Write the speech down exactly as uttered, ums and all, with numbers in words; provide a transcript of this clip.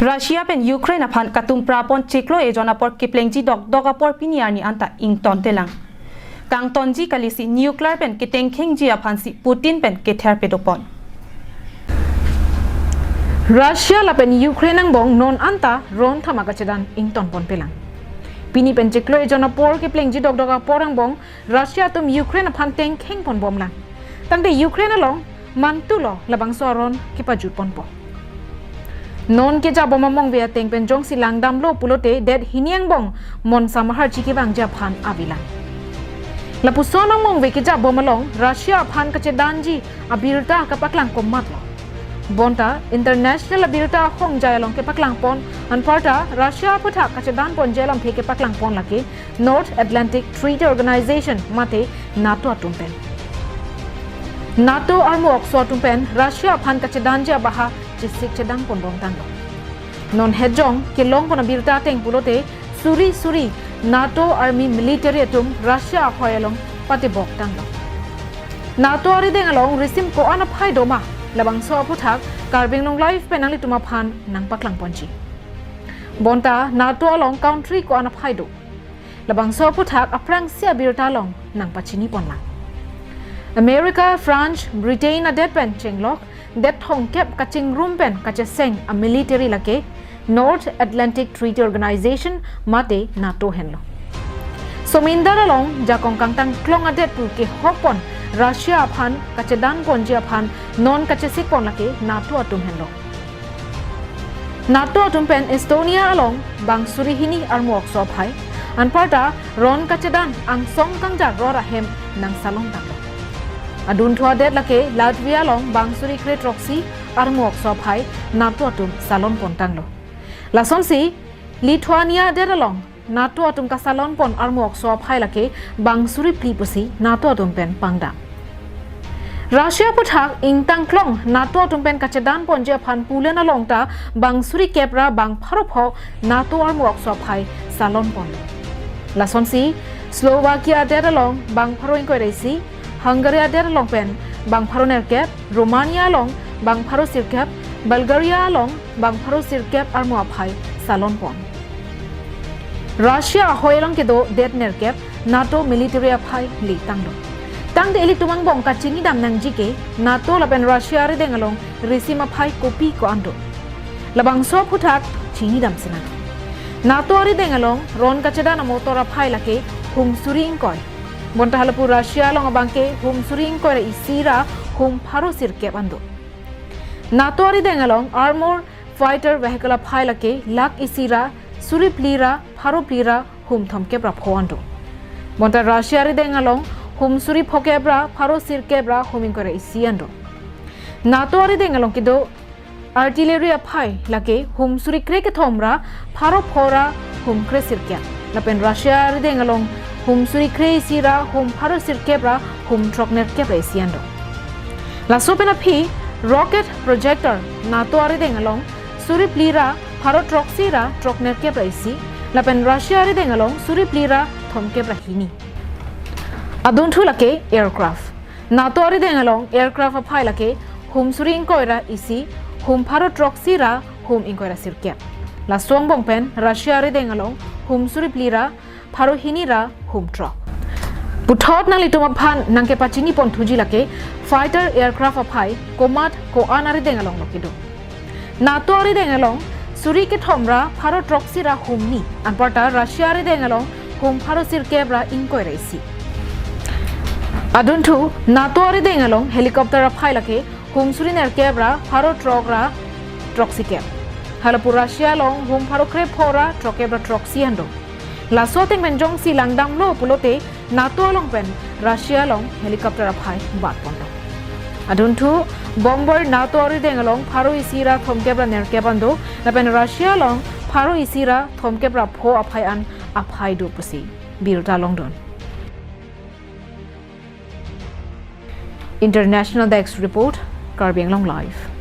Russia pen Ukraine aphan katum prapon chiklo ejon apor keplengji dokdok apor pini arni anta ingtontelang. Kangtonji kalisi nuclear pen ketengkhengji aphansi Putin pen kether pedopon. Russia lapen Ukraine angbong non anta ron thama kachedan ingtonponpelang. Pini pen chiklo ejon apor keplengji dokdok apor angbong Russia atum Ukraine aphan tengkhengponbomlang. Tangte Ukraine along mantulo labangso aron kepajutponpo. Non kejabom amongve ateng pen jongsi langdamlo pulote det hini angbong monsam aharchi kevangji aphan avelang. Lapuson amongve kejabom along Russia aphan kachedanji abirta kapaklang komatlo. Bonta international abirta ahongjai along kepaklangpon, anparta Russia aphuthak kachedanponji alamthe kepaklangpon lake North Atlantic Treaty Organization mate NATO atum pen. NATO armu okso atum pen Russia aphan kachedanji abaha chesik chedangponbomtanglo. Non hetjong kelongpon abirta ateng pulote suri suri NATO army military atum Russia ahoi along pateboktanglo. NATO arideng along risim ko-an aphai doma, labangso aphuthak Karbi Anglong Live pen nanglitum aphan nangpaklangponji. Bonta NATO along country ko-an aphai do, labangso aphuthak aphrangsi abirta along nangpachiniponlang. America, France, Britain adet pen chenglok det thomkep kachingrum pen kacheseng amilitary lake North Atlantic Treaty Organization mate NATO henlo. Somindar along jakong kangtangklong adet pu kehokpon Russia aphan kachedanponji aphan non kachesikpon lake NATO atum henlo. NATO atum pen Estonia along bang suri hini armu okso aphai, anparta ron kachedan angsong kangjar ror ahem nangsalon tanglo. Adunthu adet lake Latvia along bang suri kre throksi armu okso aphai NATO atum salonpontanglo. Lasonsi Lithuania adet along NATO atum kasalonpon armu okso aphai lake bang suri phli pusi NATO atum pen pangdam. Russia aphuthak ingtangklong NATO atum pen kachedanponji aphan pulen along ta bang suri kep ra bang pharo pho NATO armu okso aphai salonpon. Lasonsi Slovakia adet along bang pharo ingkoi ra isi, Hungary adet along pen bang pharo nerkep, Romania along bang pharo sirkep, Bulgaria along bang pharo sirkep armu aphai salonpon. Russia ahoi along kedo det nerkep NATO military aphai letanglo. Tangte ilitum angbong kachinidam nangji ke NATO lapen Russia arideng along risim aphai kopi ko-an do, labangso aphuthak chinidam sinang. NATO arideng along ron kachedan amotor aphai lake hum suri ingkoi. Bonta halapu Russia along abangke hum suri ingkoi ra isi ra hum pharo sirkep an do. NATO arideng along armor fighter vehicle aphai lake lakh isi ra suri phli ra pharo phli ra hum thomkep ra pho an do. Bonta Russia arideng along hum suri phokep ra pharo sirkep ra hum ingkoi ra isi an do. NATO arideng along kedo artillery aphai lake hum suri kre kethom ra pharo pho ra hum kre sirkep. Lapen Russia arideng along hum suri kre isi ra hum pharo sirkep ra hum throk nerkep ra isi an do. Laso pen aphi rocket projector NATO arideng along suri phli ra pharo throksi ra throk nerkep ra isi, lapen Russia arideng along suri phli ra thomkep ra hini. Adunthu lake aircraft. NATO arideng along aircraft aphai lake hum suri ingkoi ra isi, hum pharo throksi ra hum ingkoi ra sirkep. Laso angbong pen Russia arideng along hum suri phli ra pharo hini ra hum throk. Puthot nanglitum aphan nangkepachiniponthuji lake fighter aircraft aphai komat ko-an arideng alonglo kedo. NATO arideng along suri kethom ra pharo throksi ra hum ni, anparta Russia arideng along hum pharo sirkep ra ingkoi ra isi. Adunthu NATO arideng along helicopter aphai lake hum suri nerkep ra pharo throk ra throksi kep. Halapu Russia along hum pharo kre pho ra throkkep ra throksi an do. Laso ateng pen jongsi langdamlo pulote NATO along pen Russia along helicopter aphai batponlo. Adunthu bomber NATO arideng along pharo isi ra thomkep ra nerkep an do, lapen Russia along pharo isi ra thomkep ra pho aphai an aphai do pusi birta longdun. International Desk Report, Karbi Anglong Live.